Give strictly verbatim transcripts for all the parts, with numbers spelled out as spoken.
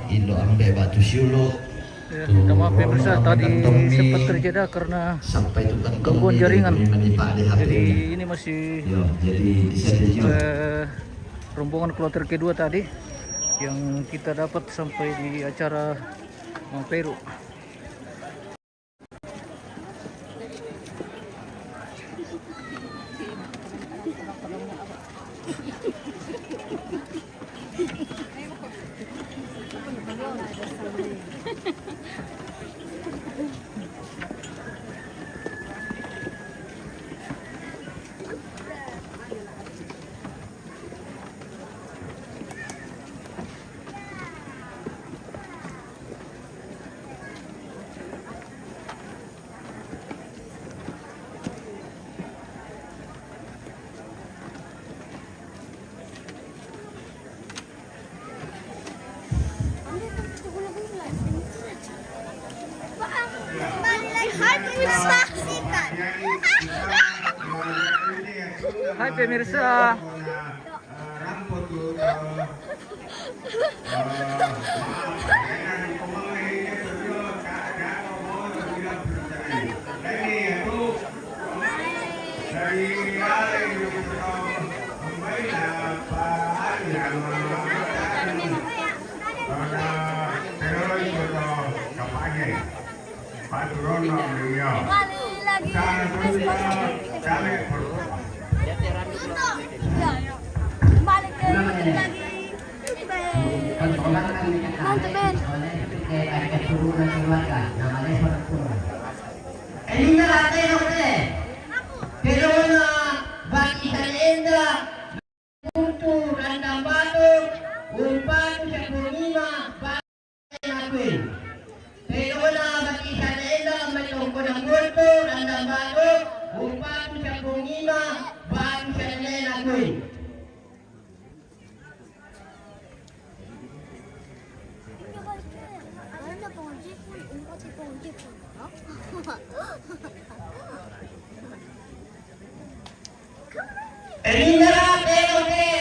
Indo ambe batu siulu. Ya, minta maaf pemirsa, tadi sempat terjeda karena gangguan jaringan. Jadi ini masih eh, rombongan kloter kedua tadi yang kita dapat sampai di acara Mang Peru. Hai pemirsa. Kembali lagi. Ya, ya. Kembali ke lagi. Mantap, Ben. Enda, enda, enda. Umpatu siampung lima, batu siampung lima, batu siampung lima, batu siampung lima. Erinda, pero ke,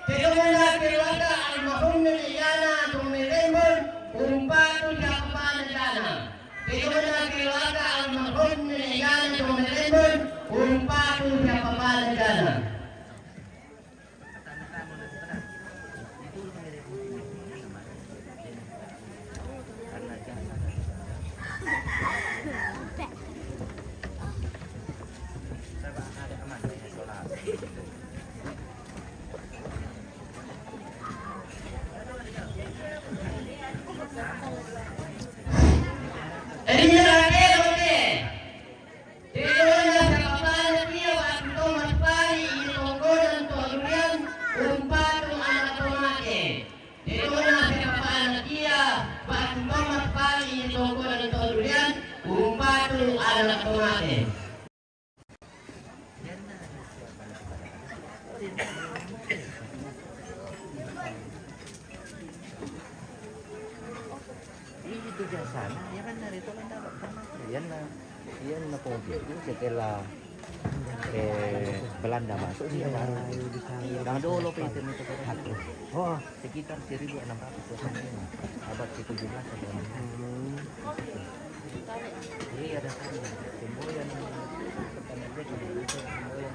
pero muna keluarga almarhum Nene Yana Tumerembon, umpatu siampung lima Nene Yana. Pero muna keluarga almarhum Nene Yana Tumerembon, umpatu siampung lima Nene Yana. Erinda, pero ke. Tedona siampung lima kia batu tomat pali ine tongkonan to durian, umpatu anak to mate. Tedona siampung lima kia batu tomat pali ine tongkonan to durian, umpatu anak to mate. Ini tugasana, ya kan, dari itu kan dapat kan, ya, nah. Iya, napogi itu setelah, eh, Belanda masuk, dia baru. Nah, dulu pintu itu. Oh, sekitar seribu enam ratus dua puluh lima, abad ketujuh belas atau enam belas. Jadi ada kan semboyan, pertama dia kan itu semboyan.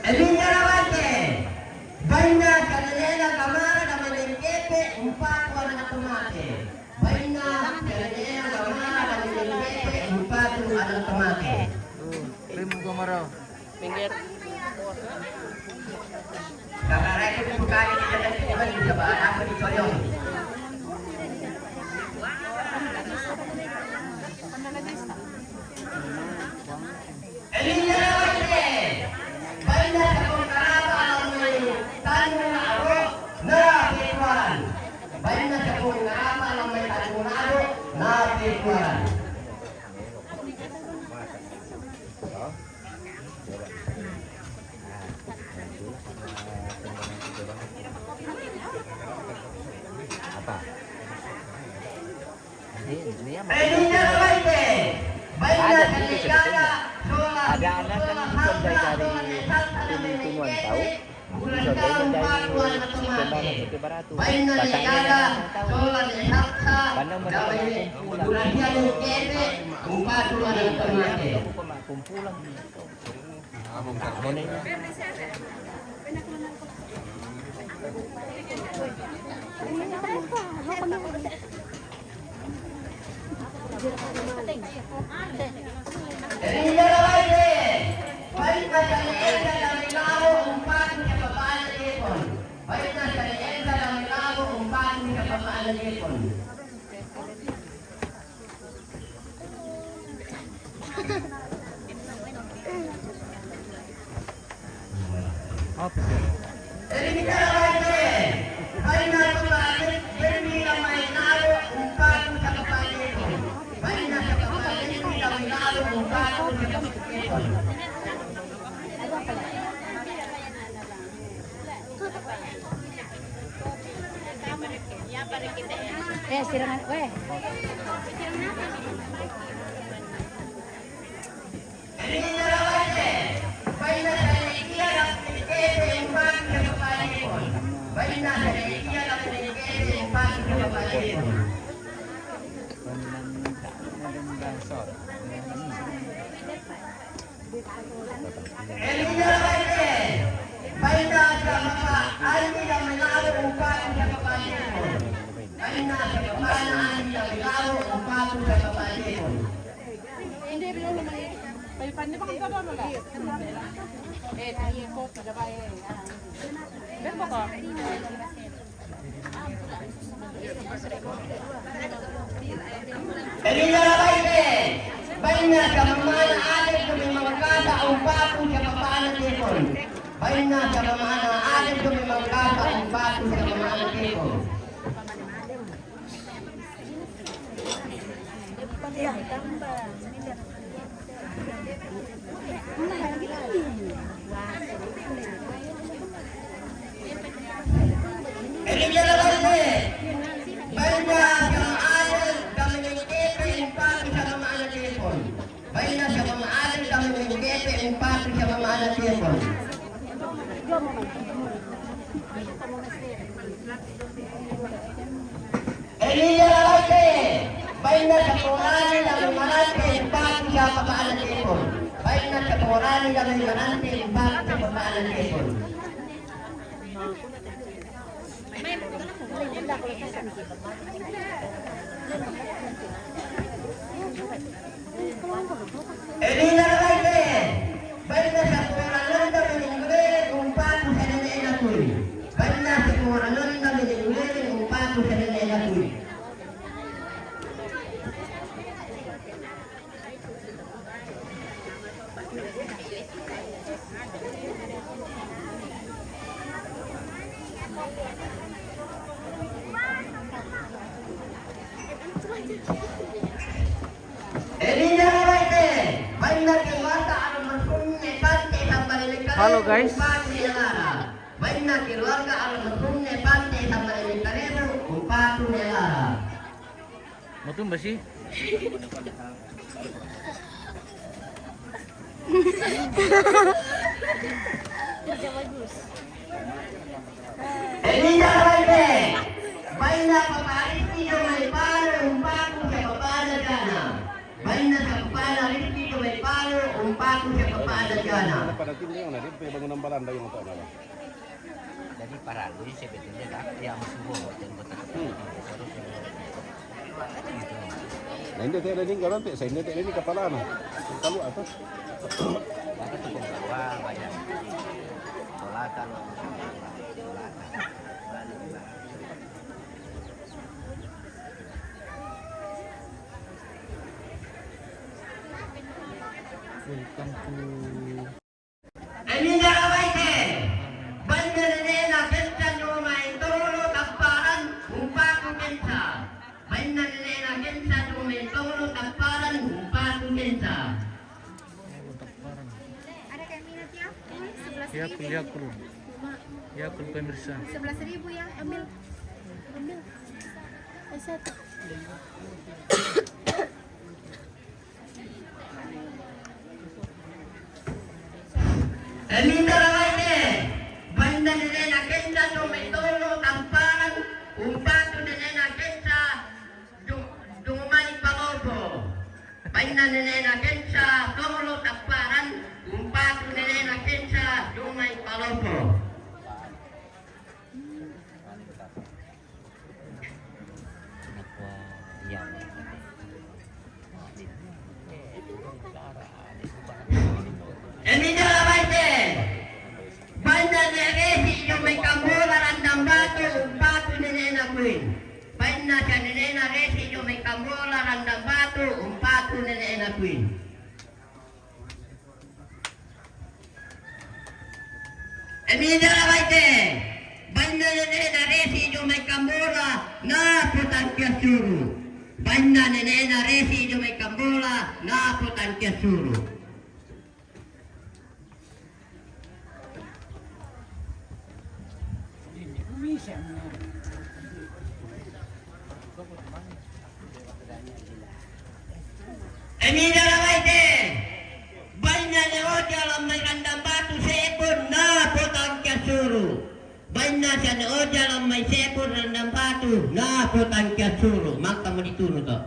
Emilia Rawante, bainna sianene'na Gamara Damanengkepe, umpatu anak to mate. Bainna sianene'na Gamara Damanengkepe, umpatu anak to mate. Minggir. Emilia Rawante, bainna siampung karaba lammai Tanjung Aro, na petuaran. Bainna siampung karaba lammai Tanjung Aro, na petuaran. Bainna sariaga sola ri asa'ta, damai, buratiani kete, umpatu anak to mate. Ri jalawae, bainna sariaga damai lalo umpatu siapa-siapana tekon. Bainna sariaga damai lalo umpatu siapa-siapana tekon. Eh, sirangan, weh. Elia baite, bainna siapa-siapana Andi damai lalo umpatu siapa-siapana tekon. Bainna siapa-siapana Andi damai lalo umpatu siapa-siapana tekon. Ri jalawae, bainna siapa-siapana Adi damai Mangkasa umpatu siapa-siapana tekon. Bainna siapa-siapana Adi damai Mangkasa umpatu siapa-siapana tekon. Ri jalawae, bainna siapa Adi damai Mangkasa umpatu siapa-siapana tekon. Bainna siapa-siapana Adi damai Mangkasa umpatu siapa-siapana tekon. Ri jalawae, bainna siapa-siapana Adi damai Marante umpatu siapa-siapana tekon. Bainna siapa-siapana Adi damai Marante umpatu siapa-siapana tekon. Ri jalawae, bainna siapa-siapana Adi damai Mangkasa umpatu siapa-siapana tekon. Bainna siapa-siapana Adi damai Mangkasa umpatu siapa-siapana tekon. Ri jalawae, bainna keluarga almarhum Pante Sambareneng Kalebu. Halo, guys. Umpatu Elara. Bainna keluarga almarhum Pante Sambareneng Kalebu umpatu Elara. Mau tumbas sih? Kerja bagus. Ri jalawae, bainna Papa Rizky damai Pale umpatu siapa-siapana jana. Bainna siapa-siapana Rizky damai Pale umpatu siapa-siapana jana. Pada timnya yang ada, bangunan Belanda yang tak ada. Jadi parallu sebetulnya dak yang suruh dan kota. Hmm. Nah, ini teh ini garante, saya ini teh ini kepala nah. Kalau atas. Maka tuh pembawa bayar. Tolatan, tolatan. Welcome to Ri jalawae, bainna nene'na Kensa Jomai Tolo Tapparan umpatu Kensa. Bainna nene'na Kensa Jomai Tolo Tapparan umpatu Kensa. Yakul, Yakul. Yakul, pemirsa. Sebelas ribu ya, ambil. Ambil. Satu. Ri jalawae, bainna Nene'na Kenca jong mai Tolo Tamparan, umpatu nene'na Kenca jong, jong mai Palopo. Bainna nene'na Kenca Tolo Tamparan, umpatu nene'na Kenca jong mai Palopo. Iya. Emi jala baite. Bainna ne'e Resi jong mai Kambola Randang Batu, umpatu nene'na Kuin. Bainna sia nene'na Resi jong mai Kambola Randang Batu, umpatu nene'na Kuin. Emi jala baite. Bainna nene'na Resi jong mai Kambola, na potangkias suru. Bainna nene'na Resi jong mai Kambola, na potangkias suru. Emi jala baite. Bainna ne'e Oja lan mai Randang Batu Sepun, na potangkias suru. Bainna sia ne'e Oja lan mai Sepun Randang Batu, na potangkias suru. Maka mau ditunu to.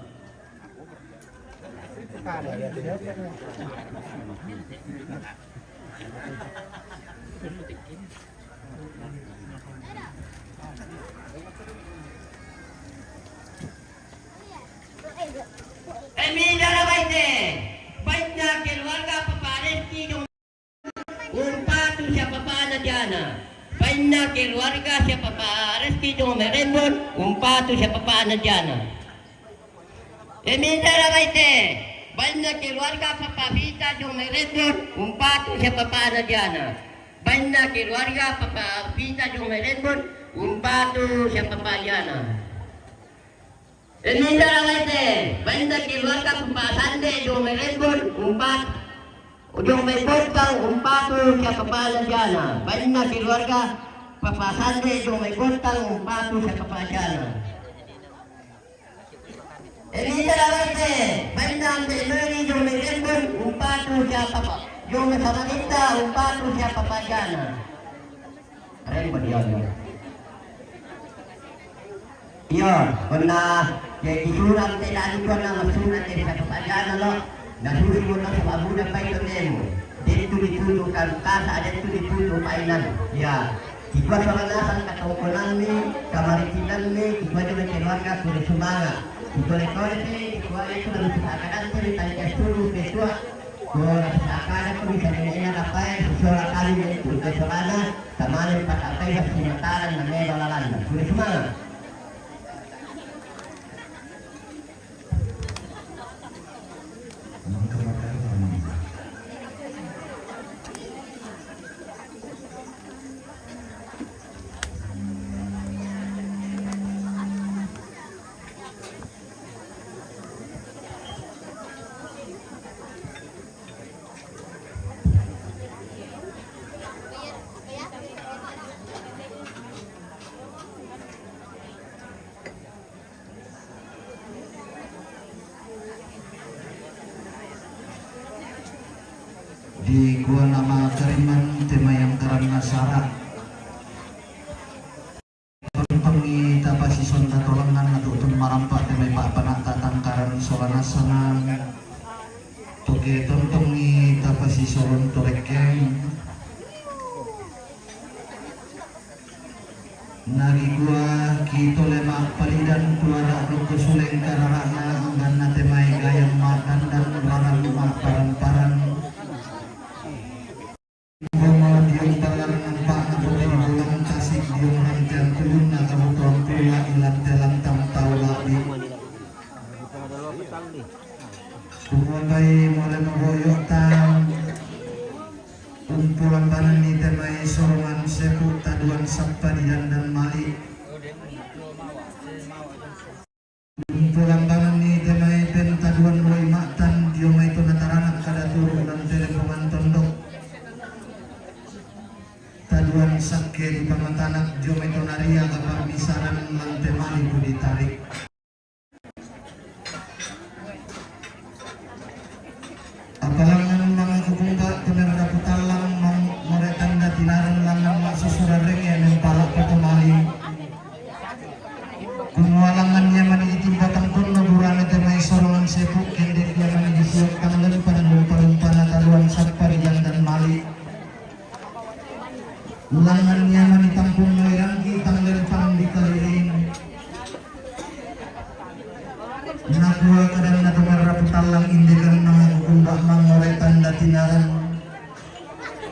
Emi jala baite. Bainna keluarga Papa Reski jong, umpatu sia papana Diana. Bainna keluarga sia Papa Reski jong mai Rembon, umpatu sia papana Diana. Emi jala baite. Bainna keluarga Papa Vita jong mai Rembon, umpatu sia papana Diana. Bainna keluarga Papa Vita jong mai Rembon, umpatu sia papa Diana. Emi jala baite. Bainna keluarga Papa Sande jong mai Rembon, umpat, jong mai Bontang, umpatu sia papana Diana. Bainna keluarga Papa Sande jong mai Bontang, umpatu sia papa Diana. Emi jala baite. Bainna Ambe Meli jong mai Rembon, umpatu sia papa, jong mai Samarinda, umpatu sia papa Diana. Rembon, iya, iya. Iya, pernah jadi sunat, tidak ada pernah sunat jadi satu pajana lo. Nah, suruh pun masuk abu dan baik ke demo. Jadi itu dituduhkan, kasa ada itu dituduh mainan. Ya, kita soal nasan kata ukuran ni, kamari kita ni, kita juga keluarga sudah semangat. Kita lekor ni, kita itu harus kita akan cerita yang suruh ketua. Ko la pisakanan ko bisa nene'na Rafael, sola kami itu ke solana, tamane pakapai simataran na meba lalanda. Sudah semua. Dikua nama kariman te mai angkaran nasara. Tontongi tapasisonda tolengan na tu'tun marampa te mai pa'pana tatangkaran sola nasangan. Toke tontongi tapasisolon torekkeng. Nagikua kitole ma'palidan tuara rokko suleng karara'na angganna te mai gayang ma'dandan rarang ma'paran-paran. Romo diong palang nampa'na bote di bulang tasik diong ranteang tulunna kabutuhan pula ilante lantang tau la'bi. Kumuatai mole maboyo tang umpulambananni te mai sorongan sepu taduan sappa di dandan mali. Umpulambananni te mai pentaduan loi ma'tan dio mai to nataranak kada turu lan telepongan tondok. Taduan sakke di pamatanak dio mai to naria kapa'bisaran lan te malipu ditarik. Apalangan manga kukumba to nerra putallang mang-, more tanda tilarang langan ma'susuran rengen. Tang lempan lumpa-lumpana taruan sappa ri Jandan Malik. Langngan iya mani tampung mairangki tang lempan di Kaliring. Nakua kadanna to marrapu tallang, indekan mangaku kumba mangngore tanda tinarang.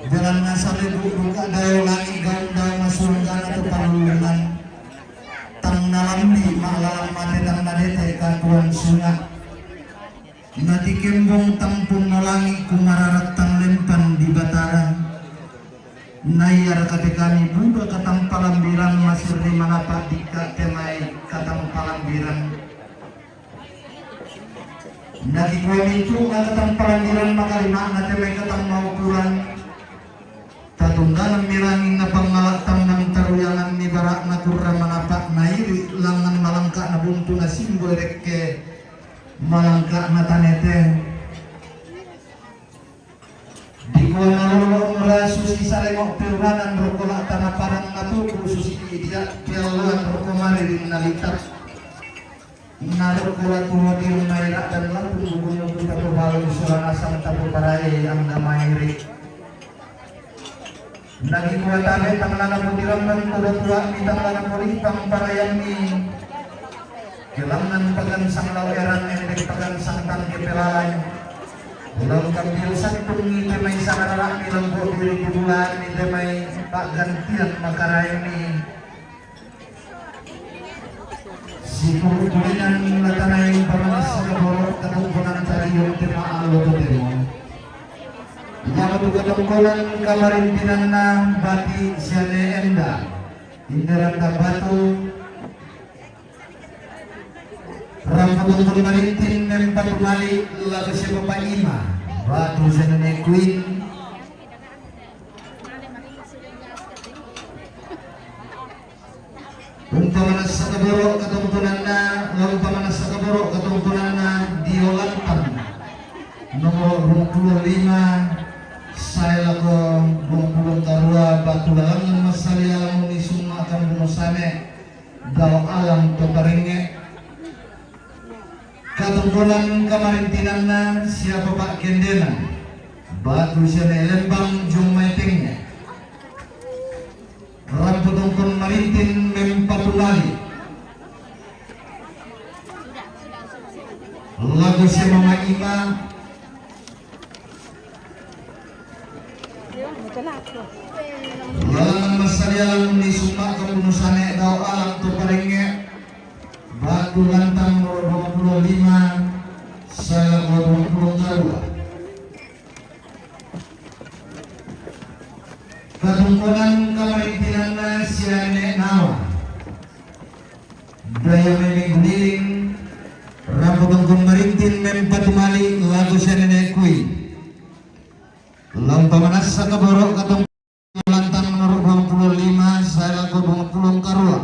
Jalanna salebu buka dayo langi gaung dayo masuanggana to pallulungan. Tang nalambi ma'lalang mate tang nadete katuan sunga. Natikembong tampunna langi kumararat tang lempan di Batara. Naiya rakate kami buda katampalambirang masirri manapa dikka te mai katampalambirang. Nakikua mintu katampalambirang makarima'na te mai katammaupuran. Tatungganammi ranging napangngala' tammang taruyanganni bara'na kurra manapa nairi langngan malangka'na buntu na simboi rekke malangka'na tanete. Dikua nalolo mura susi salengo peuranan rokko la'tana padang natuku susi idia pialluan rokko mari rinna lita. Narokko latu wadir maira dan latu buku-buku tato balu suara nasang tato parai angga mairi. Nagi kua tabe tanglana mudirang dan tuda tua mi tanglana muripang parayang mi. Kelangan pagan sang lau erang endek pagan sang tangke pelalang. Pulau kambil santung mi temai sakarara mi lengko diri di bulan mi temai pak gantian makarai mi. Sipuru kulinan latanai pamanassa kaboro katongkonan tarion tema allo totemo. Iya matu katongkonan kamarintinanna bati siane enda. Inderanta batu. Rampo tongkon marintin mempatu mali laga siapa Pak Ima. Batu siane queen. Umpamanassa kaboro katongkonanna, umpamanassa kaboro katongkonanna dio lantang nomoro duappulo lima sae lako duappulo karua batu lalangan massali alamuni summa kambuno sane dao alang to parengnge. Katongkonan kamarintinanna siapa Pak Kendena batu siane lembang jong maitengnge. Rampo tongkon marintin mempatu mali. Lagu sia mama ima. Lalangan massalialang di summa kebunusane dao alang tu parengnge. Batu lantang nomor dua puluh lima, saya dua puluh dua. Katongkonan kamarintinanna siane nawa. Daya memeng guliling, rampo tongkon marintin mempatu mali lagu siane kui. Lampa manassa kaboro katong lantang nomor dua puluh lima, saya lagu dua puluh karua.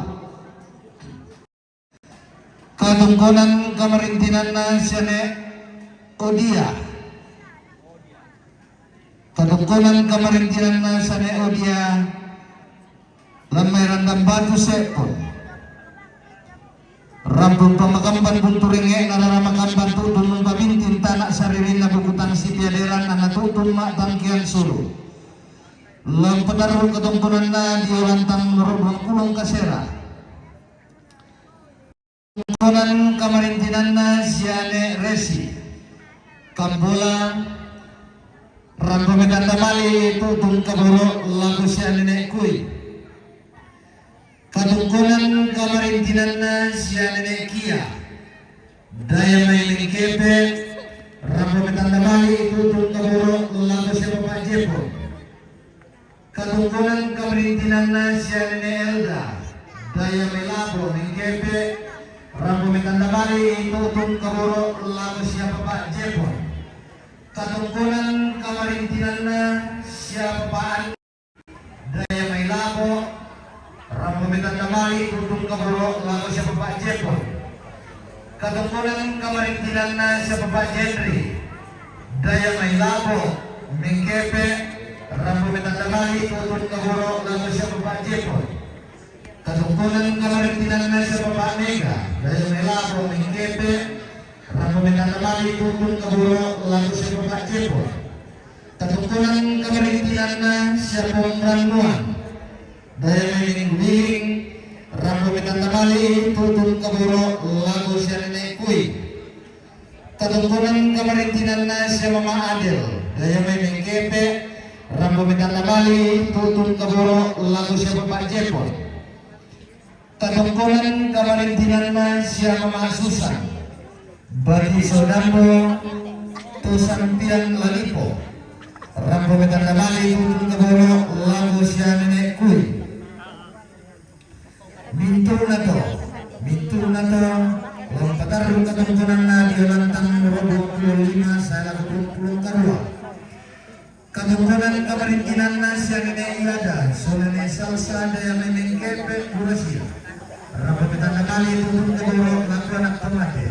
Katongkonan kamarintinanna siane Odia. Katongkonan kamarintinanna siane Odia. Lammai randang batu seppon. Rampung pamakamban buntu rengnge na rara makamban tu'tun umpaminting tana saririnna bukutang sipiaderan na natu'tun ma'tangkian sulu. Lampa tarru katongkonanna dio lantang nomor dua puluh kasera. Tongkonan kamarintinanna siane Resi. Kambola. Rampo metanda mali tu'tun kaboro lagu siane ne kui. Katongkonan kamarintinanna siane ne kia. Daya mai mengkepe. Rampo metanda mali tu'tun kaboro lagu siapa Pak Jepon. Katongkonan kamarintinanna siane ne Elda. Daya mai labo mengkepe. Rampo metanda mali tu'tun kaboro lagu siapa Pak Jepon. Katongkonan kamarintinanna siapa Pak Daya mai labo. Rampo metanda mali tu'tun kaboro lagu siapa Pak Jepon. Katongkonan kamarintinanna siapa Pak Jendri. Daya mai labo mengkepe. Rampo metanda mali tu'tun kaboro lagu siapa Pak Jepon. Katongkonan kamarintinanna siapa Pak Mega. Daya mai labo mengkepe. Rampo metanda mali tu'tun kaboro lagu siya Bapak Jepon. Katungkunan kamarintinanna siya Pong Rannuan, daya memeng Guling, rambu metang tabali tutun kaboro lagu siya Nenek Kui. Katungkunan kamarintinanna siya Mama Adel, daya memeng Kepe, rambu metang tabali tutun kaboro lagu siya Bapak Jepon. Katungkunan kamarintinanna siya Mama Susan, bati sodambo tu sampiyan lalipo, rambu metang tabali tutun kaboro lagu siya Nenek Kui. Mintu nato, mintu nato, laung patarru katungkunanna dio lantang nomoro duappulo lima sae lako duappulo karua. Katungkunan kamarintinanna siya Nenek Iada, so Nenek Salsa daya memeng Kepe Burasia. Rambu metang tabali tutun kaboro laku anak tomate.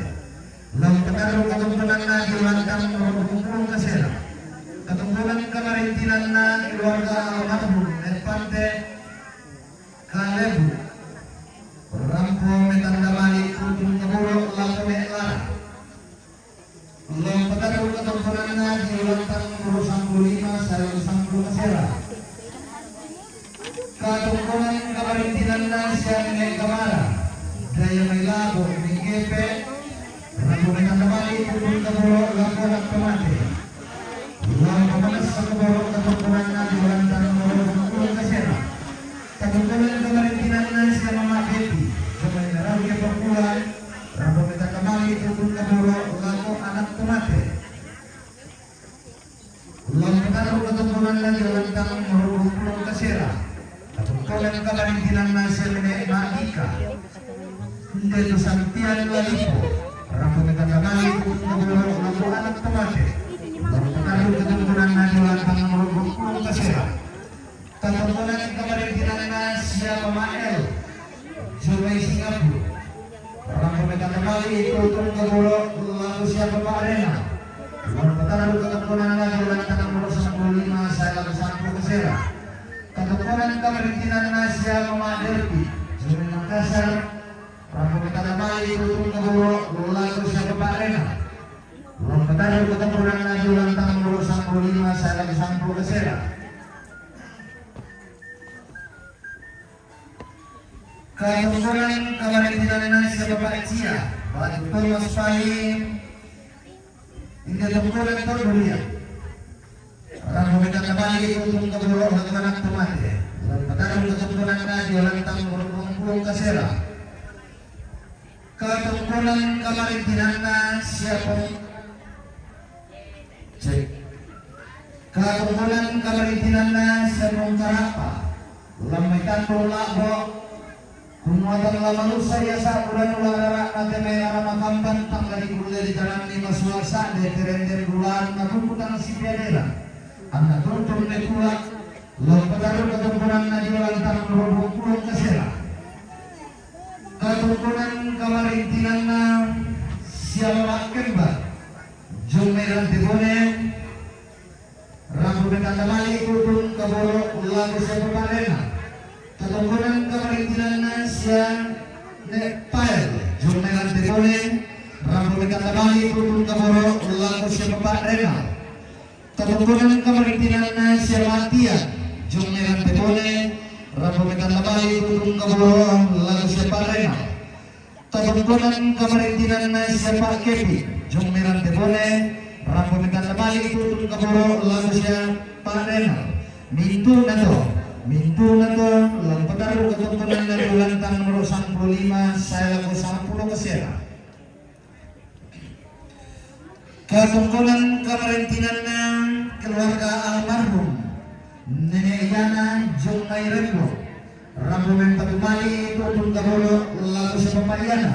Laung patarru katungkunanna dio lantang nomoro duappulo kasera. Katungkunan kamarintinanna keluarga almarhum Nepante Kalebu. Rambu metang tabali tutun kaboro laku Nek Lara. Laung patarru katungkunanna dio lantang nomoro sampulu lima sae lako sampulu kasera. Katungkunan kamarintinanna siya Nenek Kamara, daya mai lako Nenek Kepe, rambu metang tabali tutun kaboro laku anak tomate. Laung pamanessa kaboro katungkunanna dio lantang nomoro duappulo kasera. Katungkunan kamarintinanna siya Mama Beti, jomai Merauke Pakua, rambu metang tabali tutun kaboro laku anak tomate. Laung patarru katungkunanna dio lantang nomoro duappulo kasera. Katungkunan kamarintinanna siya Nenek Madika, inde tu sampiyan lalipo, rambu metang tabali tutun kaboro laku anak tomate. Laung patarru katungkunanna dio lantang nomoro duappulo kasera. Katungkunan kamarintinanna siya Mama El, jomai Singapura. Rambu metang tabali tutun kaboro laku siya Bapak Rena. Laung patarru katungkunanna dio lantang nomoro sampulu lima sae lako sampulu kasera. Katungkunan kamarintinanna siya Mama Derpi, jomai Makassar. Rambu metang tabali tutun kaboro laku siya Bapak Rena. Laung patarru katungkunanna dio lantang nomoro sampulu lima sae lako sampulu kasera. Katungkunan kamarintinanna siya Bapak Cia, batu Thomas Pai, inde tungkunan Tondo Ria. Rambu metang tabali tutun kaboro laku anak tomate. Laung patarru katungkunanna dio lantang nomoro duappulo kasera. Katungkunan kamarintinanna siya Pong. Cek. Katungkunan kamarintinanna siya Pong Karapa. Lammai tandung la'bo. Kumua tang la malussa yasa bulan ularara mate mai arama kamban tang la dikulle ditananni masua sa'de terender bulan na buku tang sipiadera. Anna tuntung ne kula. Laung patarru katungkunanna dio lantang nomoro duappulo kasera. Katungkunan kamarintinanna siya Mama Kemba, jomai Rantebone, rambu metang tabali tutun kaboro laku siya Bapak Rena. Katungkunan kamarintinanna siya Nek Pael, jomai Rantebone, rambu metang tabali tutun kaboro laku siya Bapak Rena. Katungkunan kamarintinanna siya Matian, jomai Rantebone, rambu metang tabali tutun kaboro laku siya Pak Rena. Katungkunan kamarintinanna siya Pak Kepi, jomai Rantebone, rambu metang tabali tutun kaboro laku siya Pak Rena. Mintu nato, mintu nato, laung patarru katungkunanna dio lantang nomoro sampulu lima sae lako sampulu kasera. Katungkunan kamarintinanna keluarga almarhum Nenek Yana, jomai Rembon, rambu mempatu mali tutun kaboro laku siya Bapak Yana.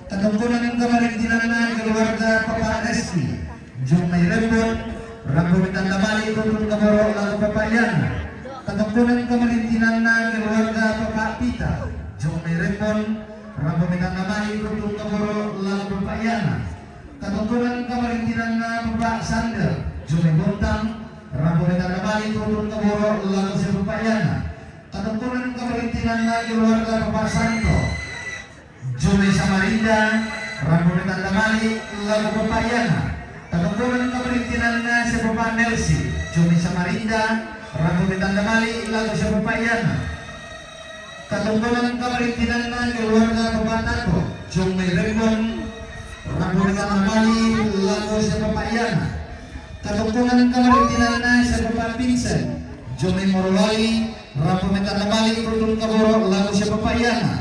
Katungkunan kamarintinanna keluarga Bapak Reski, jomai Rembon, rambu metang tabali tutun kaboro laku Bapak Yana. Katungkunan kamarintinanna keluarga Bapak Pita, jomai Rembon, rambu metang tabali tutun kaboro laku Bapak Yana. Katungkunan kamarintinanna Bapak Sander, jomai Bontang, rambu metang tabali tutun kaboro laku siya Bapak Yana. Katungkunan kamarintinanna keluarga Bapak Santo, jomai Samarinda, rambu metang tabali laku Bapak Yana. Katungkunan kamarintinanna Anna sia Bapak Melsi, jomai Samarinda, rampo metanda mali lao sia Bapak Iana. Katongkonan kamarintinanna keluarga Bapak Tako, jomai Rembon, rampo metanda mali lao sia Bapak Iana. Katongkonan kamarintinanna sia Bapak Vincent, jomai Morowali, rampo metanda mali tutun kaboro lao sia Bapak Iana.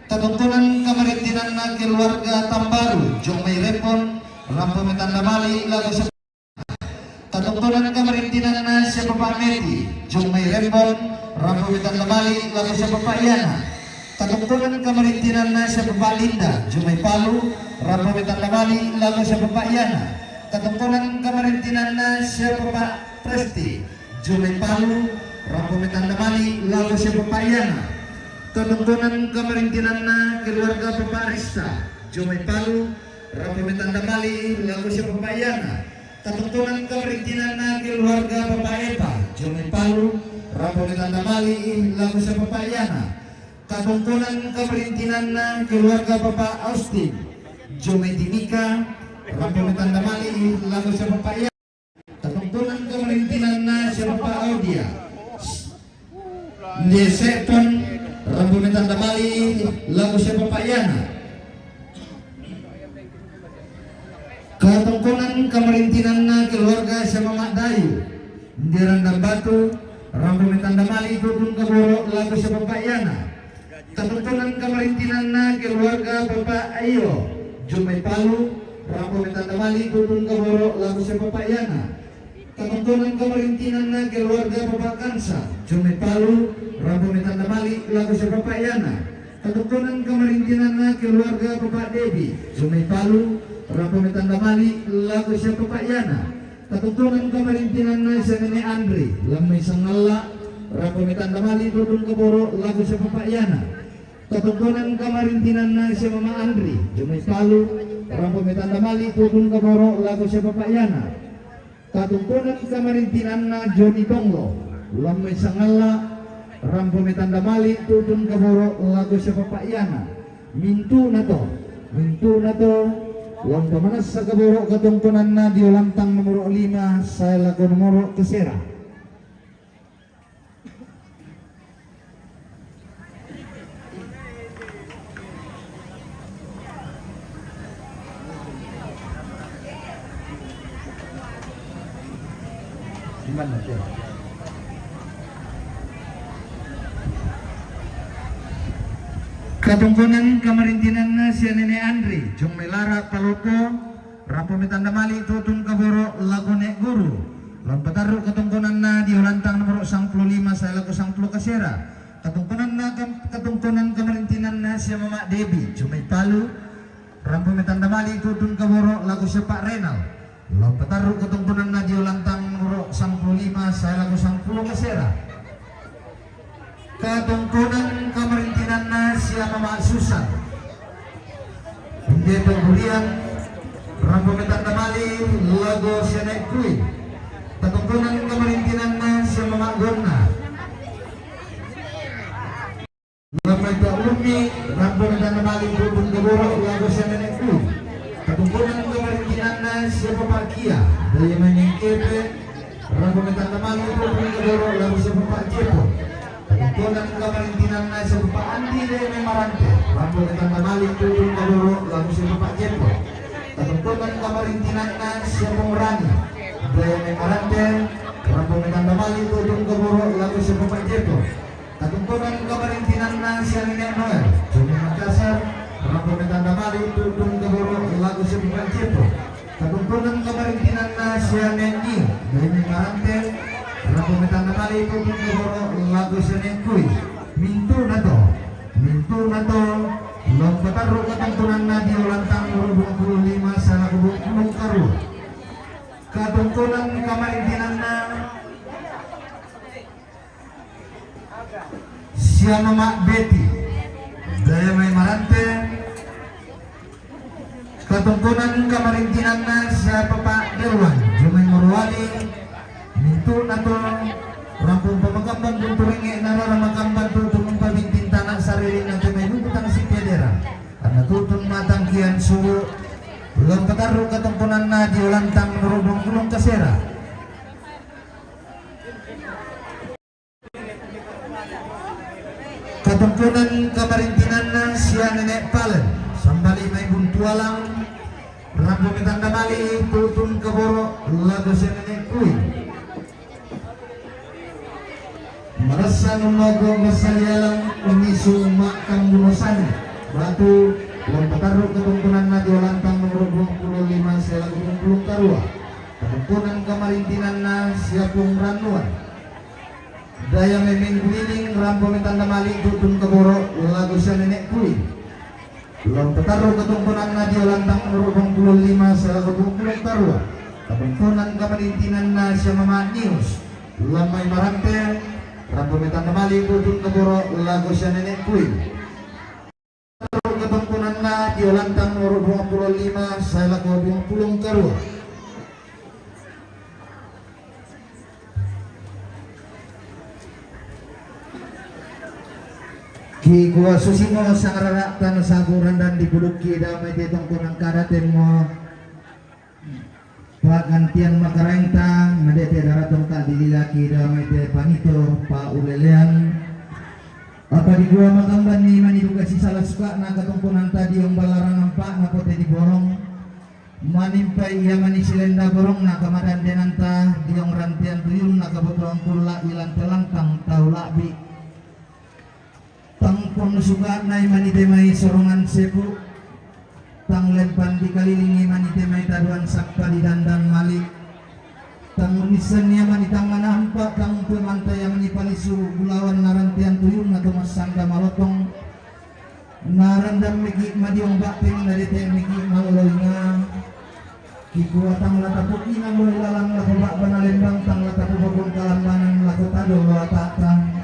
Katongkonan kamarintinanna keluarga Tambaru, jomai Rembon, rampo metanda mali lao sia Katongkonan kamarintinanna sia Bapak Meti, jomai Rembon, rampo metanda mali lao sia Bapak Iana. Katongkonan kamarintinanna sia Bapak Linda, jomai Palu, rampo metanda mali lao sia Bapak Iana. Katongkonan kamarintinanna sia Bapak Presti, jomai Palu, rampo metanda mali lao sia Bapak Iana. Katongkonan kamarintinanna keluarga Bapak Rista, jomai Palu, rampo metanda mali lao sia Bapak Iana. Katongkonan kamarintinanna keluarga Bapak Epa, jomai Palu, rampo metanda mali lao sia Bapak Iana. Katongkonan kamarintinanna keluarga Bapak Austin, jomai Timika, rampo metanda mali lao sia Bapak Iana. Katongkonan kamarintinanna sia Bapak Audia, Nde Septon, rampo metanda mali lao sia Bapak Iana. Katongkonan kamarintinanna keluarga sia Mama Dayu, Nde Randang Batu, rampo metanda mali tutun kaboro lao sia Bapak Iana. Katongkonan kamarintinanna keluarga Bapak Ayo, jomai Palu, rampo metanda mali tutun kaboro lao sia Bapak Iana. Katongkonan kamarintinanna keluarga Bapak Kansa, jomai Palu, rampo metanda mali lao sia Bapak Iana. Katongkonan kamarintinanna keluarga Bapak Debi, jomai Palu, rampo metanda mali lao sia Bapak Iana. Katongkonan kamarintinanna sia Nene Andri, lammai Sangalla, rampo metanda mali tutun kaboro lao sia Bapak Iana. Katongkonan kamarintinanna sia Mama Andri, jomai Palu, rampo metanda mali tutun kaboro lao sia Bapak Iana. Katongkonan kamarintinanna Joni Tonglo, lammai Sangalla, rampo metanda mali tutun kaboro lao sia Bapak Iana. Mintu'nato, mintu'nato, lao pamanassa kaboro katongkonanna dio lantang nomoro lima sae lako nomoro kasera. Katongkonan kamarintinanna sia Nene Andri, jomai Lara Palopo, rampo metanda mali tutun kaboro lao Nene Guru. Lao patarru katongkonanna dio lantang nomoro sangpulo lima sae lako sangpulo kasera. Katongkonanna kam-, katongkonan kamarintinanna sia Mama Debi, jomai Palu, rampo metanda mali tutun kaboro lao sia Pak Renal. Lao patarru katongkonanna dio lantang nomoro sangpulo lima sae lako sangpulo kasera. Katongkonan kamarintinanna sia Mama Susan, Nde Pagurian, rampo metanda mali lao sia Nene Kui. Katongkonan kamarintinanna sia Mama Gonna, lammai Tua Ummi, rampo metanda mali tutun kaboro lao sia Nene Kui. Katongkonan kamarintinanna sia Bapak Kia, Daya Maning Kepe, rampo metanda mali tutun kaboro lao sia Bapak Jepo. Katongkonan kamarintinanna sia Bapak Andi, Daya Mai Marante, rampo metanda mali tutun kaboro lao sia Bapak Jepo. Katongkonan kamarintinanna sia Pong Rani, Daya Mai Marante, rampo metanda mali tutun kaboro lao sia Bapak Jepo. Katongkonan kamarintinanna sia Nene Noel, jomai Makassar, rampo metanda mali tutun kaboro lao sia Bapak Jepo. Katongkonan kamarintinanna sia Nene Ni, Daya Mai Marante, rampo metanda mali tutun kaboro lao sia Nene Kui. Mintu'nato, mintu'nato, lao patarru katongkonanna dio lantang nomoro duangpulo lima sae lako duangpulo karua. Katongkonan kamarintinanna sia Mama Beti, Daya Mai Marante. Katongkonan kamarintinanna sia Bapak Derwan, jomai Morowali. Mintu'nato, rampo pamakamban buntu renge na rara makamban tutun umpabinting tana sariring na te mai buku tang sipedera. Anna tutun matang kian subu. Lao patarru katongkonanna dio lantang nomoro Gunung Kasera. Katungkunan kamarintinanna sia Nenek Palen, sambali mai Buntualang, rampo metanda mali Tutun Kaboro, lako sia Nenek Kui. Marassan ummago massalialang unnisu makkambuno sani batu, lao patarru katungkunanna dio lantang nomor dua puluh lima selaku dua puluh karua. Katungkunan kamarintinanna sia Pung Rannuan. Daya Memeng Gumiling, rampo metanda mali Tutun Kaboro, lako sia Nenek Kui. Lao patarru katungkunanna dio lantang nomor dua puluh lima selaku dua puluh karua. Katungkunan kamarintinanna sia Mama Nius, lao mai Marante, rampo metanda mali Tutun Kaboro, lako sia Nenek Kui. Patarru katungkunanna dio lantang nomor dua puluh lima selaku dua puluh karua. Kikua susimo sangarara'ta nasabu randan dipudukki damai te tongkonang kada temmo. Pa'gantian makaraengta, madete daratongka dililaki damai te panito pa'ulelean. Apa dikua makambanni mani duka sisala suka'na katongkonanta diong balarang ampa'na pote diborong. Manimpai ia mani silenda borongna kamadandenanta diong rantean tuyunna kabutuhan kulla ilante lantang tau la'bi. Tang ponnu suka'na i mani te mai sorongan sepu, tang lempan dikalilingi mani te mai taduan sappa didandan mali. Tang unnissenni ia mani tang manampa, tang pemanta ia mani palisu bulawan narantean tuyunna to massanda malotong. Narandan miki madiong ba'teng nadete miki malloinga. Kikua tang la tapu'ina loi lalang lako ba'bana lembang, tang la tapubokong kalambanan lako tadolo ata'ta.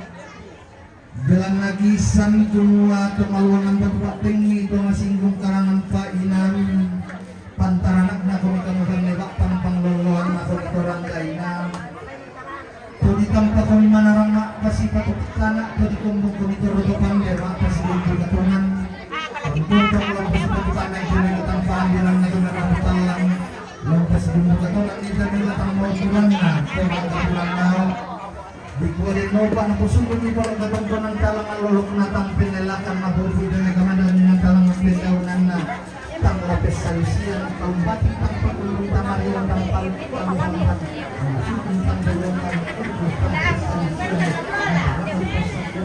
Belanna kiissan kumua to maluangan batu ba'tengi to masinggung karangan pa'inang pantaranakna komi kamukan leba' pampang lolloanna komi to ranggaina. To ditampakon manarang ma'pasipatu kana, to dikombong komi to roto pande ma'pasidumbu katongan. Pampunta ko lampasi patu kana itu mega tampaan di rangga to mega putallang. Lampasi dumbu katongan ita mega tampao turanna, to mega pulang nao. Dikua den nopa naposungkun ni pala katongkonan talang allolok na tampin lelakan na popi dan kamada dengan talang pendaunanna. Tang lapis salisian, tang batik, tang pakulung, tang marion, tang palu, tang sampan, tang sukun, tang bajang, tang kukus, tang lapis salisian, tang lapis salisian.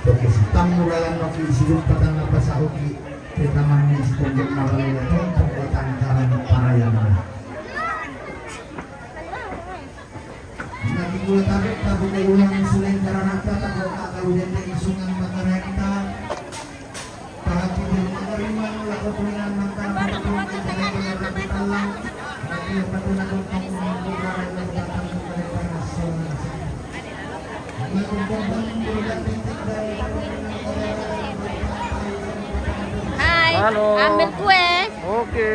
Oke, sitammu lalan maki sidung patang apa sauki, kita manis pondok mabalaya, pondok batang karang parayana. Naki kula tabek, tabek ulang suling karanata, tabek akal udah isungan makarekta. Pahati dari makarimang, lako tulinan mangkana, makarimang, makarimang, makarimang, makarimang, makarimang, makarimang, makarimang, makarimang. Hai, halo. Ambil kue. Oke.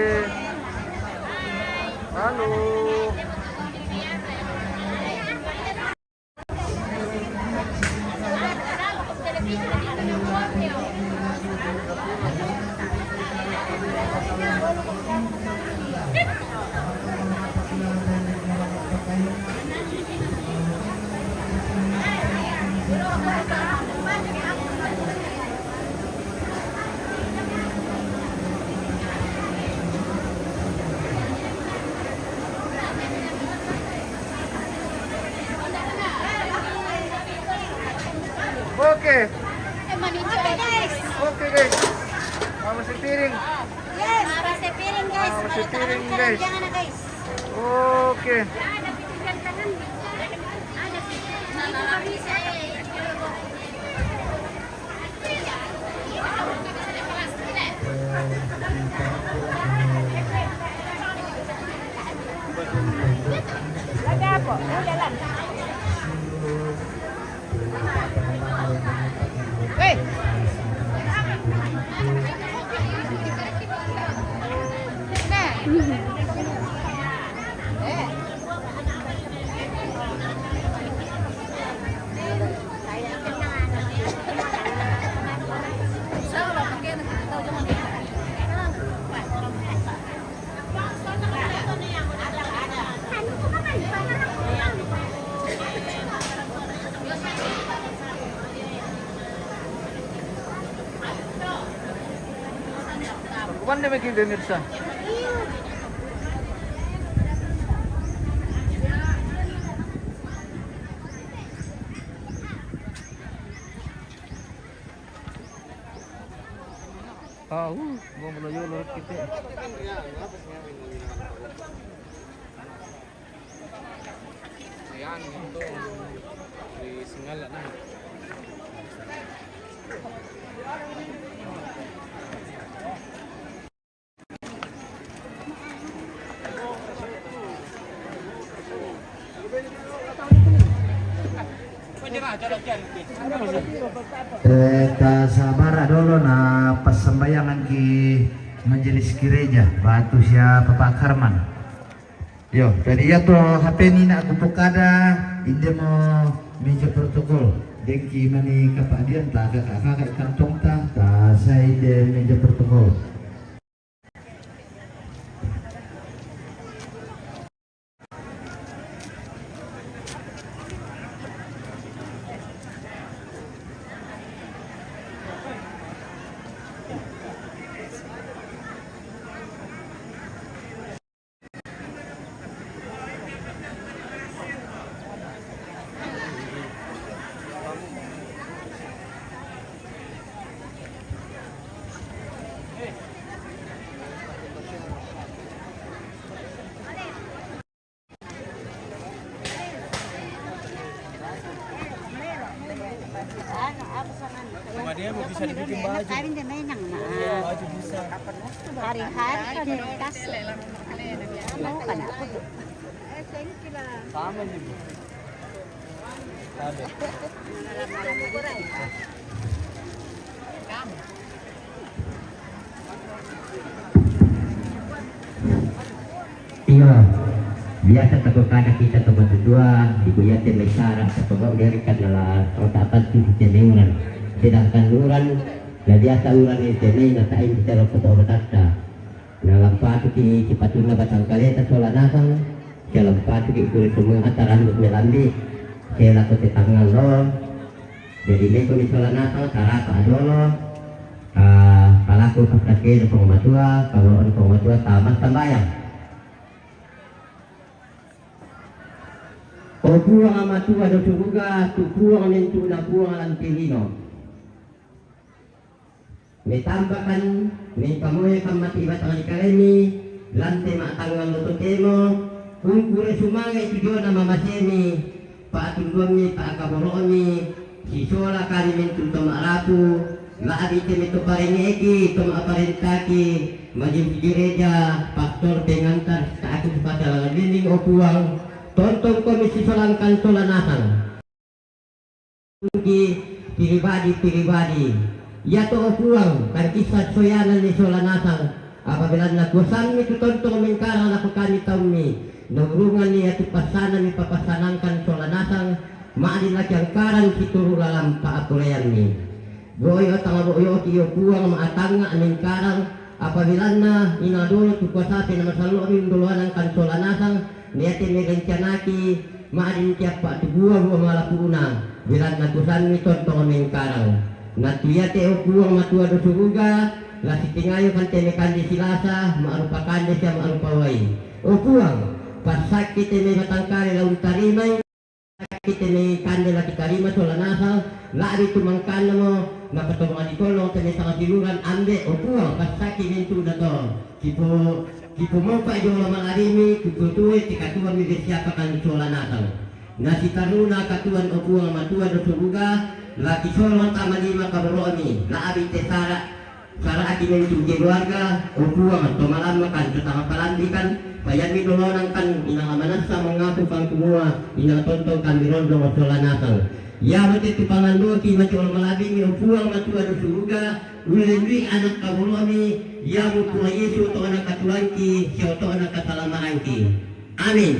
Halo. Oke. Oke, guys. Mau bersih piring. Yes, mau bersih piring, guys. Mau bersih piring, guys. Jangan, guys. Oke. Kuman na may kilometer sa? Ah, uh, buang belayu lurut kita. Ayan, ito. Di singala na. Eh, ta sabara dolo na passambayangan ki majelis gereja, batu sia Papa Karman. Yo, jadi ya to H P ni na aku pokada, inde mo meja protokol. Dengki mani kapadian ta kaka kaka kantong ta, ta sa inde meja protokol. Sama dia mau bisa dibikin baju. Baju bisa. Hari-hari kan tas. Mau kan aku tuh. Sama juga. Iyo, biasa tako kada kita to batutua, di kuyate mesara, tako bau dari kan nala otakan tu kita neuran. Sedangkan uran, na biasa uran itu na ina tain kita lo koto otatta. Na lampatu ki sipatunna batang kaleta sola nasang, sia lampatu ki kure semua ataran melambi, sia lako tetangan lo. Jadi leko ni sola nasang, tarapa adolo, ah, palaku pakake do pengmatua, kalau on pengmatua tamat tambayang. O Puang Matua do suruga, tu Puang mintu na Puang lanti lino. Metambakan, mepamoe kammati batang di kalemi, lante ma'tangngang lo totemo, ungkure sumange tu jona mamasemi, pa'tunduammi, pa'kaboro'mi, sisola kami mintu to ma'rapu, la'bi te meto parenge'ki, to ma'parentaki, majelis gereja, pastor, pengantar, ta'aki sipata lalabini, o Puang, tontong komi sisolangkan sola nasang. Ki pribadi-pribadi. Iato o Puang, kan kisah soyanan ni sola nasang, apabila na kuasammi tu tontong mengkarang lako kami taummi, na urungan ni atu passanammi papassanangkan sola nasang, ma'din laki angkarang situru lalang pa'apureanni. Boi o tala boi o ki o Puang ma'atangnga mengkarang, apabilanna ina dolo tu kuasapi na masallo'mi undoloanangkan sola nasang, niate merencanaki, ma'din tiappa tu bua-bua malapuna, bilanna kusanni tontong mengkarang. Na tu iate o Puang Matua do suruga, la sitingayo kan te mekande silasa, ma'rupa kande sia ma'rupa wai. O Puang, passakki te me batangkale la untarimai, Kita ni kande laki tarima sola nasang, la'bi tu mangkannamo, maka to mangadi tolong te ni sanga siluran ambe, o Puang, passaki mintu na to. Kipo, kipo mopa jolo malabimi, kipo tue, ti katuan mi siapa kan sola nasang. Na sitaruna katuan o Puang Matua do suruga, laki solo tama lima kaboro'mi, la'bi te sara, Sara'ki mintu keluarga, o Puang, to malammakan, to tamapalambikan, payammi dolonangkan, inang amanassa mangaku pangkumua, inang tontong kami rondong sola nasang. Iamo te tu pangandoki macola malabimi, o Puang Matua do suruga, ulle lui anak kabolomi, iamo Puang Yesu to anak Tuhanki, si oto'na kasalamaanki. Amin.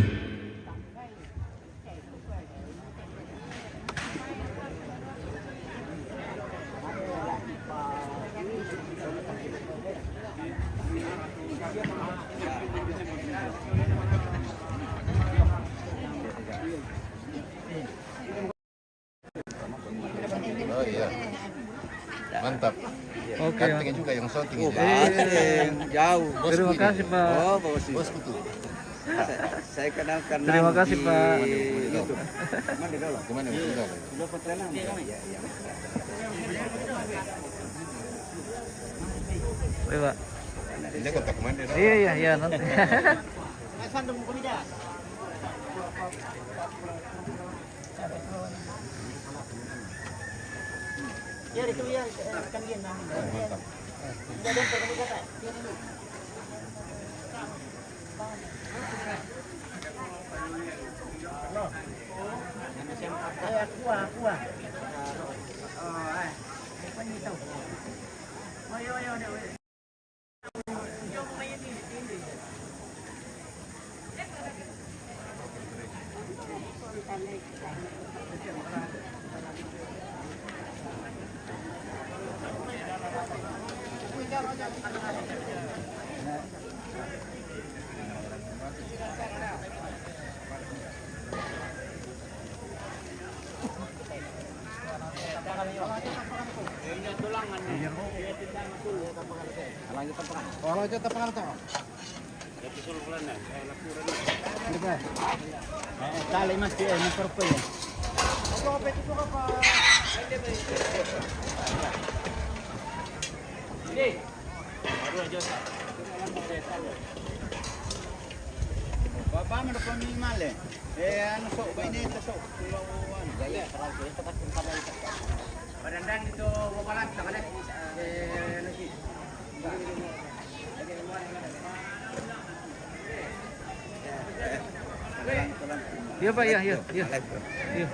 Oh iya. Mantap. Oke. Ganteng juga yang syuting ini. Ganteng, jauh. Terima kasih, Pak. Oh, bosku. Bosku tuh. Saya kenalkan. Terima kasih, Pak. Di YouTube. Gimana? Gimana? Sudah perkenalan? Iya, iya. Baik, Pak. Ini kontak mana? Iya, iya, iya, nanti. Bapak mana kami male? Eh, anu sok, baik ni, sok. Kalau anu, gaya terlalu, kita tak kena. Padandang itu, bawa balas, tak ada. Eh, lagi. Iya, Pak, iya, iya, iya. Iya.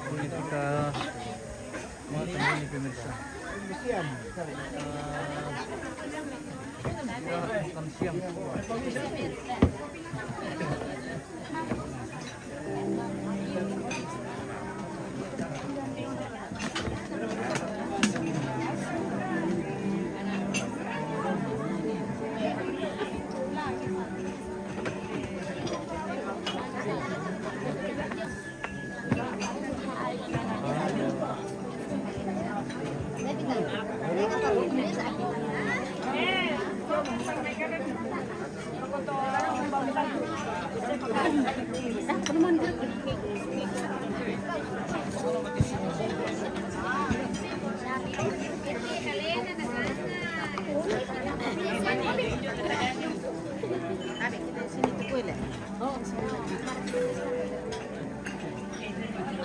Ini kita mau sembunyi pemirsa. Eh, ya, makan siang.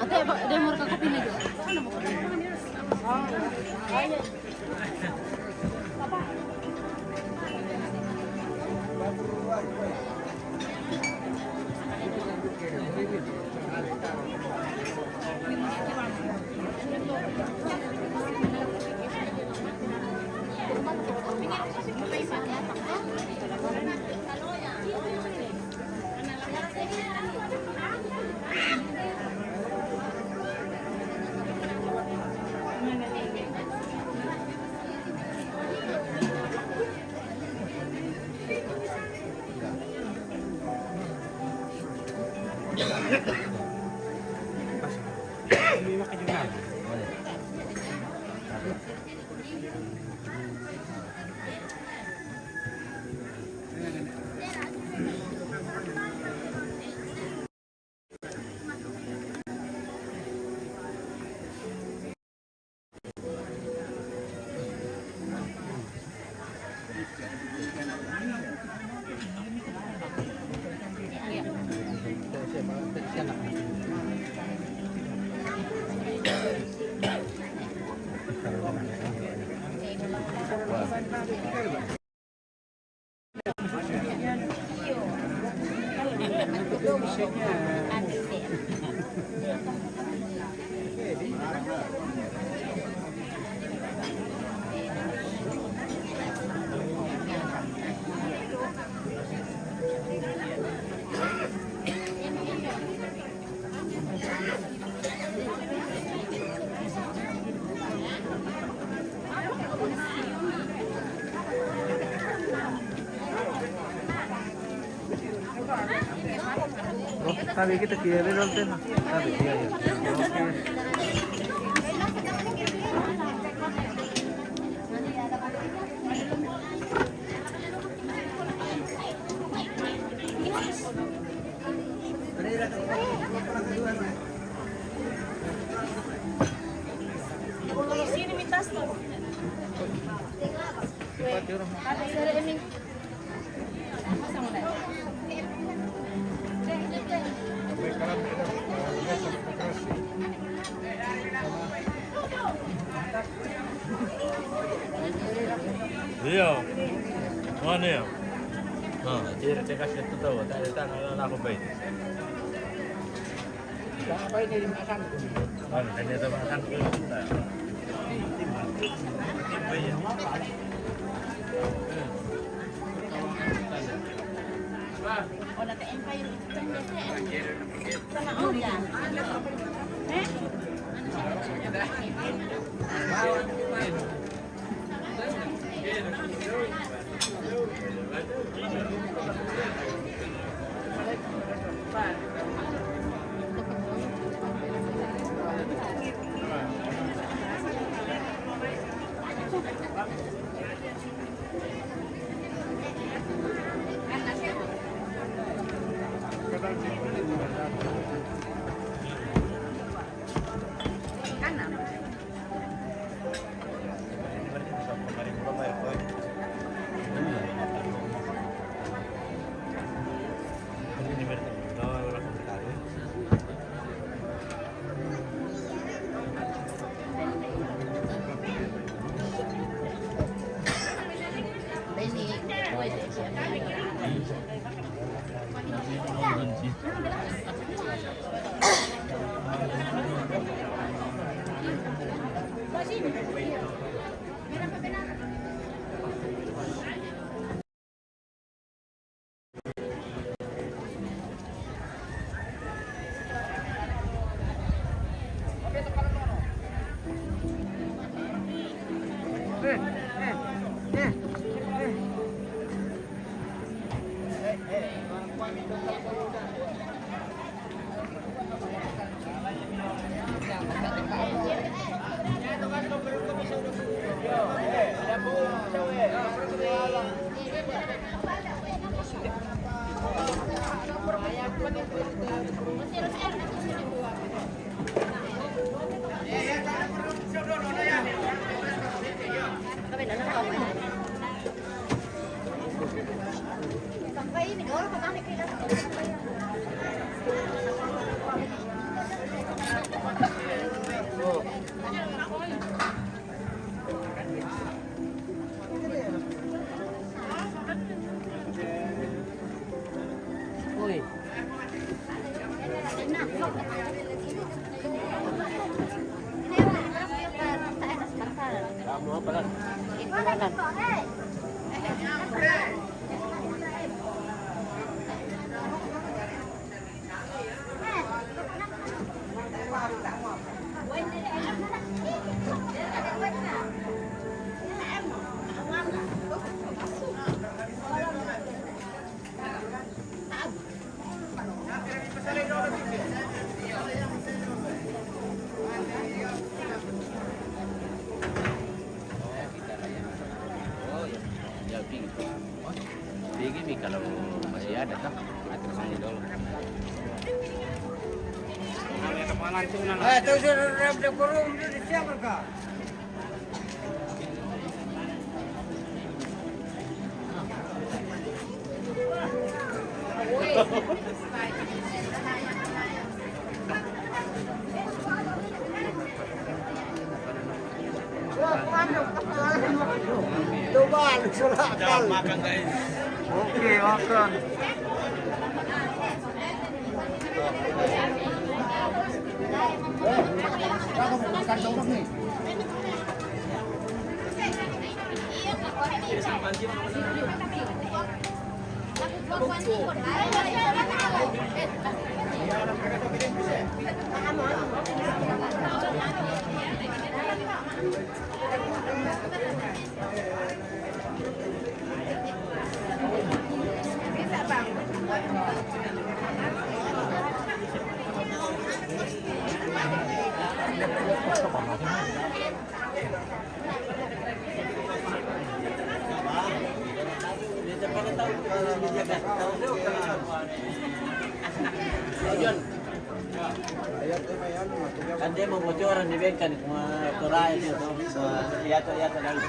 Ate, Pak, dia mau rekam kopi nih, Jo. Oh, tabi kita kiri dulu, tabi kiri. Sini minta stop. Ada sere ini. Iya. Mana ya? Ha, dia ada kasih tu tahu, tak ada tanah, lalu aku baik. Ano, kanya sa mga santo. Pigi mi kalau masih ada toh. Nanti saya dulu. Eh, terus rap de kurung di siapa kah? Jangan makan, guys. Oke, makan. Kan dia mau bocoran di bengkel, cuma toraja dia tuh. Iya tuh, iya tuh, lagi.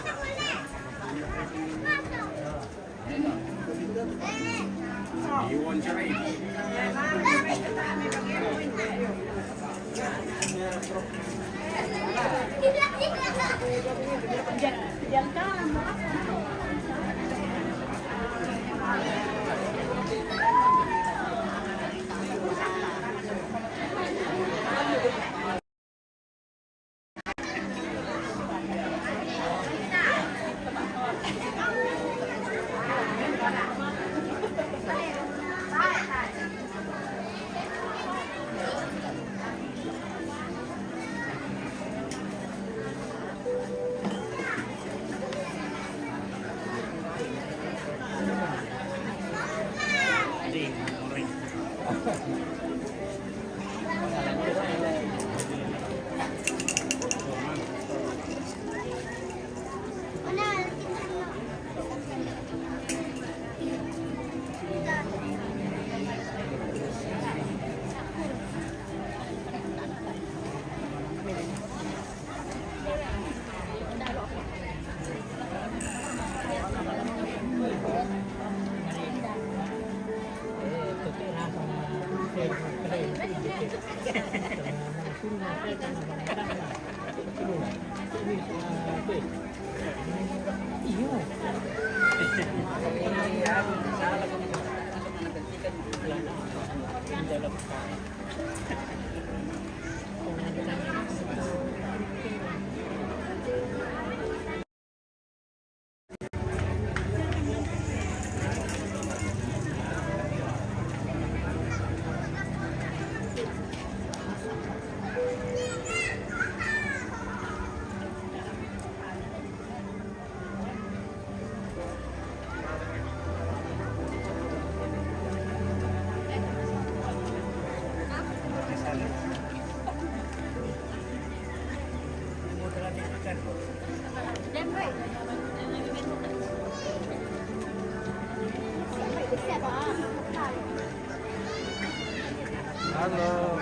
Halo.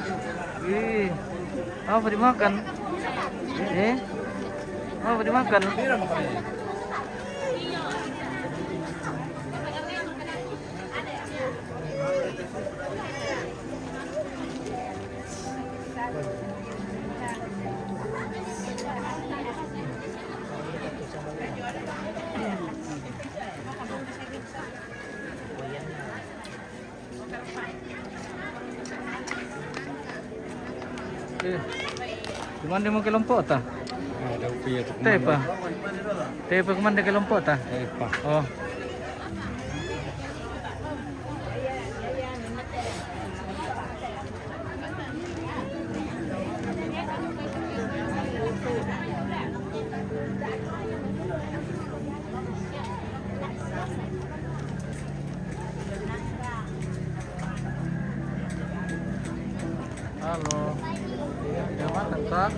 Ih, apa dimakan? Eh? Apa dimakan? Eh, kumande mo kelompok ta? Ada upaya tu. Tepa. Tepa kumande kelompok ta? Tepa. Oh. Halo. Yang mana, Kak?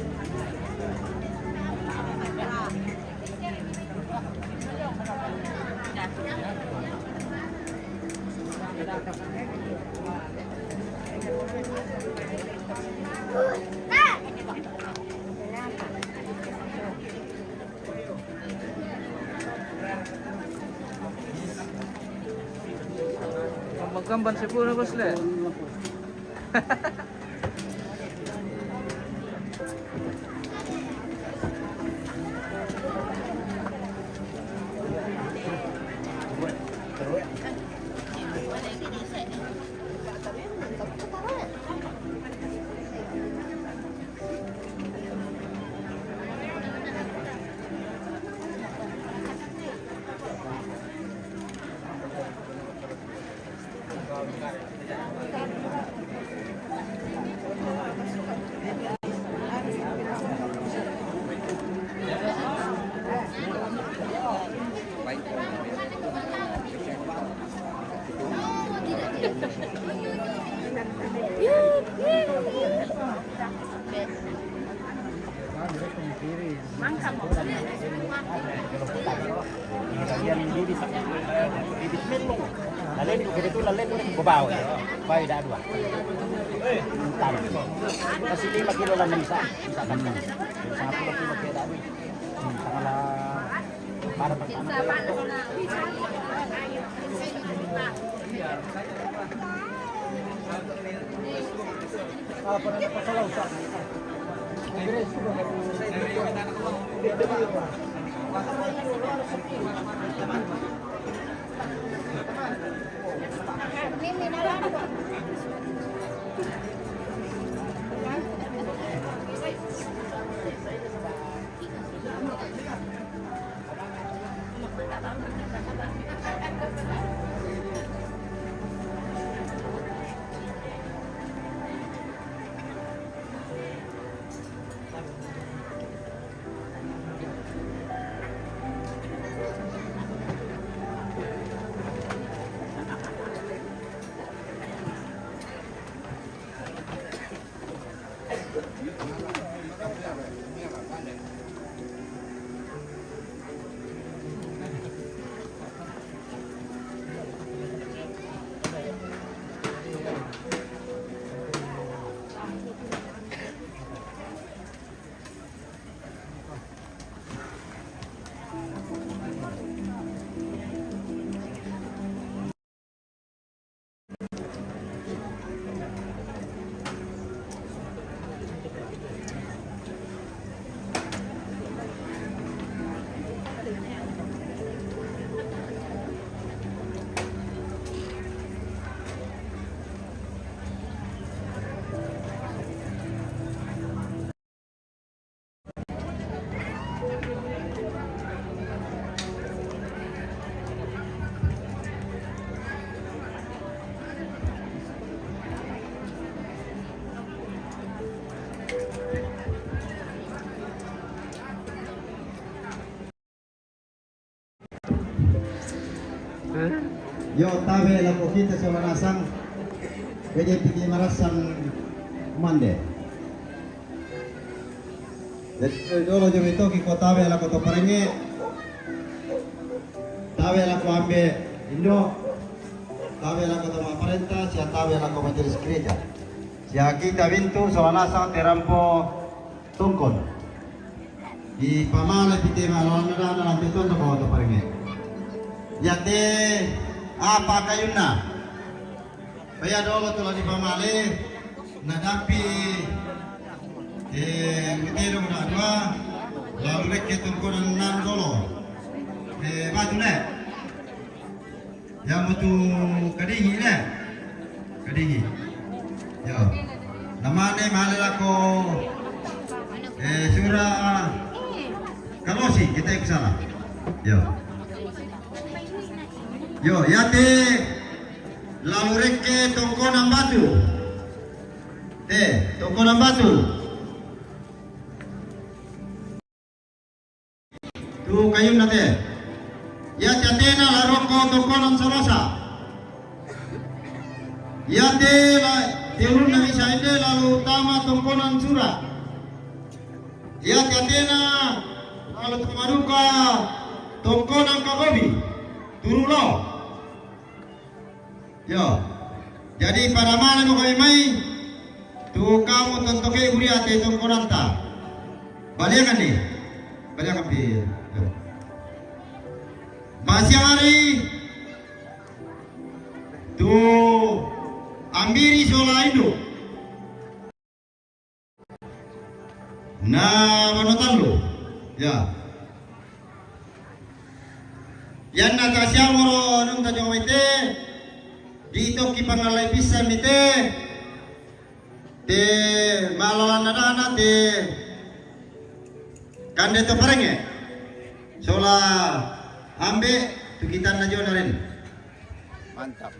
Gamban-gamban sepuluh, Bos, le. Lalu itu, itu lalu itu ke bawah ya. Baik dah dua. Entah. Masih lima kilo lah bisa. Bisa kan. Satu kilo ke dah. Tengah lah. Para pertama. Yo, tabe lako kita sola nasang. Pede piki marasan mande. Jadi, dolo jo metoki ko tabe lako to parenge. Tabe lako ambe indo. Tabe lako to ma parenta, sia tabe lako majelis gereja. Sia kita bintu sola nasang terampo tongkon. Di pamale pite ma lawan na dana lampe tonto ko to parenge. Yate apa kayunna? Paya dolo tula di pamale na dapi, eh, mite dong na dua lalu rekke tongkonan nan dolo. Eh, batu ne. Ya mutu kadingi ne. Kadingi. Yo. Namane male lako, eh, sura Kalosi, kita ikut sana. Yo. Yo, yate lalu rekke tongkonan batu. Te, tongkonan batu. Tu kayunna te. Yate atena la roko tongkonan Solosa. Yate la telunna bisa ende lalu tama tongkonan Sura. Yate atena lalu tama duka tongkonan Kagobi. Turulo. Yo. Jadi pada mane mo kami mai, tu kamu tontoke uri ate tongkonanta. Baliakan ni. Baliakan pi. Yo. Masiari tu ambiri sola indu. Na mano tallu. Ya. Yanna ta siamoro nunta jong mete, di tokki pangallai pissan mite, te malalanna dana te kande to parenge. Sola ambe tu kitanna jona ren. Mantap.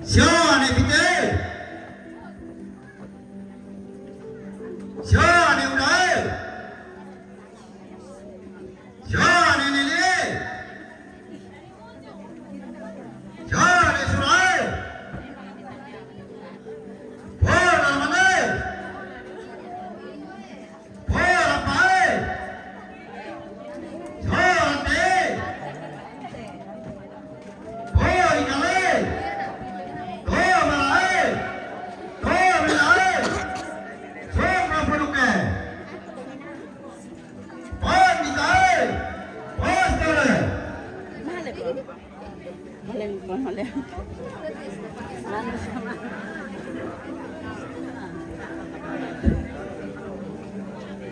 Sione pite. Sione udae. Sione nelie. Sione surae. Pora mane. Pora pae.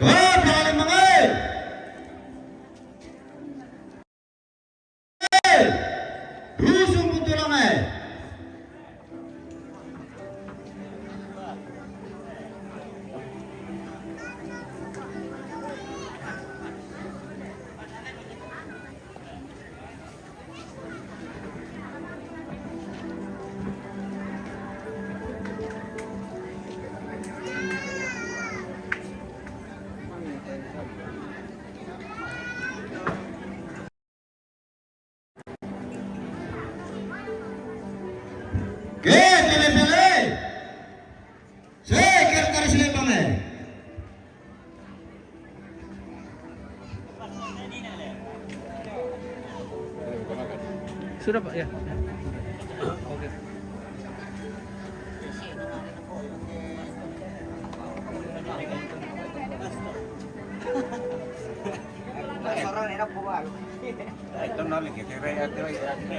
Ko pale mangai. Rusung butulangai. Ke pele-pele. Sekretaris Lepang, eh. Sudah, Pak, ya. Oke. Ito na lagi, kaya ate, ate.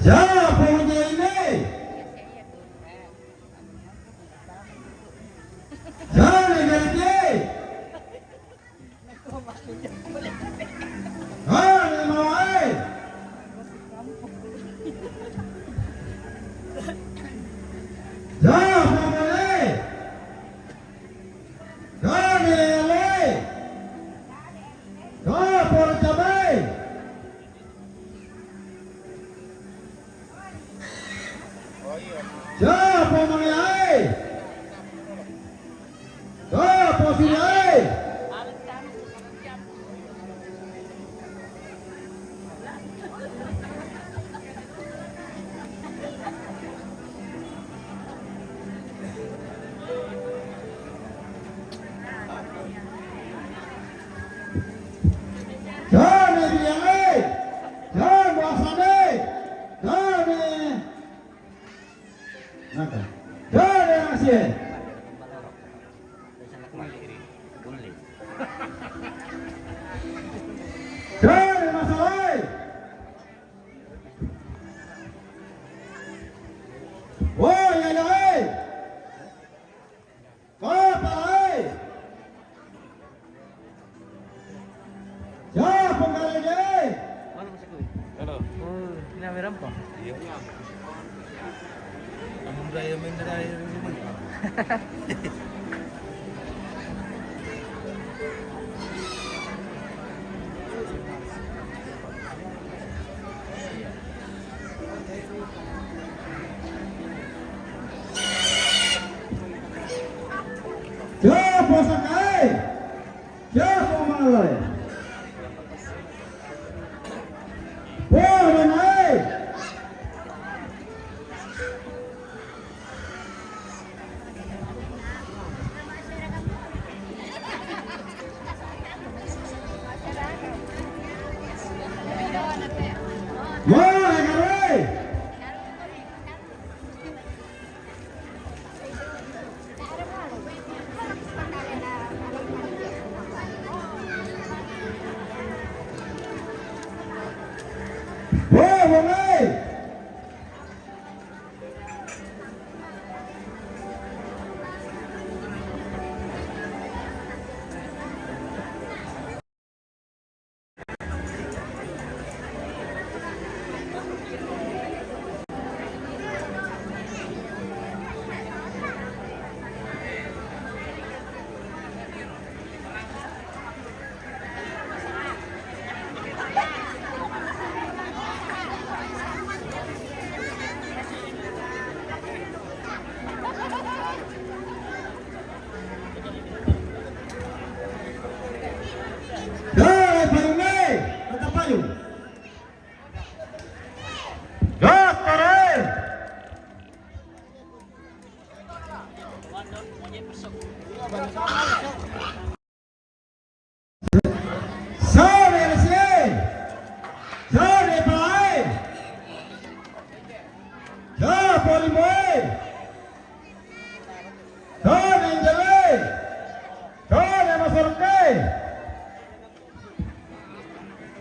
Siapa yang ini? Siapa yang ini? Hale mawai. Siapa yang ini? Hale mawai. Siapa yang ini? Siapa mangai? Siapa sini ai? Dame bilang ai. Dame asane. Dame. Naka. Dame asie. Dame masalai. Woi, ai, ai. Papa, ai. Siapa kali ini? Halo. Oh, ini Amirampa. Iya. Amun raya main raya ini. Siapa sakai? Siapa malai? Siapa malai? Woi, karoi. Woi, woi.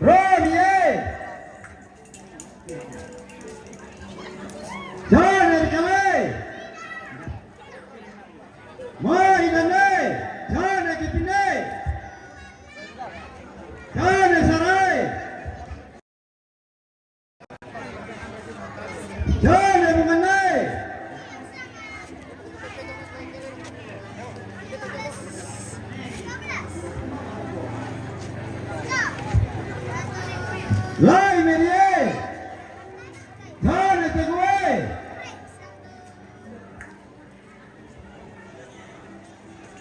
Ronnie! John Erkale! Moi Dane! John Ekipine! John Sarai! John Ebumane! Lai Merie! John Etegue!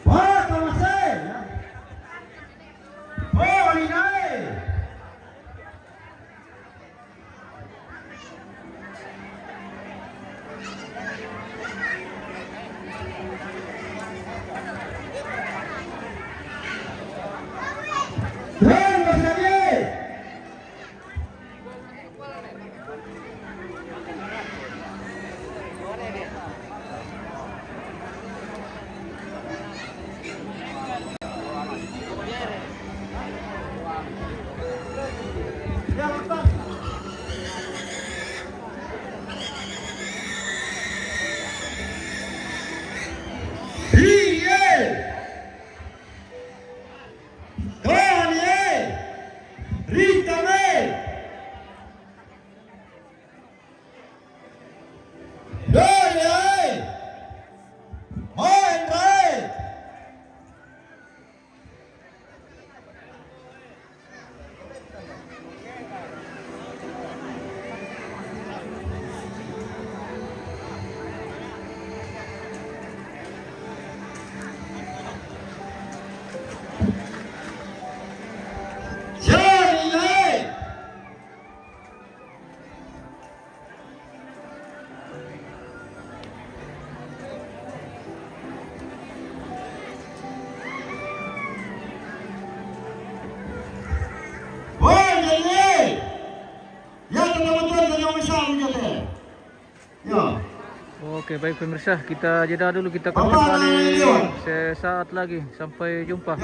Pata Masai! Poli Nai! Ya, teman-teman, yang besar, ya. Oke, baik pemirsa, kita jeda dulu, kita akan kembali sesaat lagi. Sampai jumpa.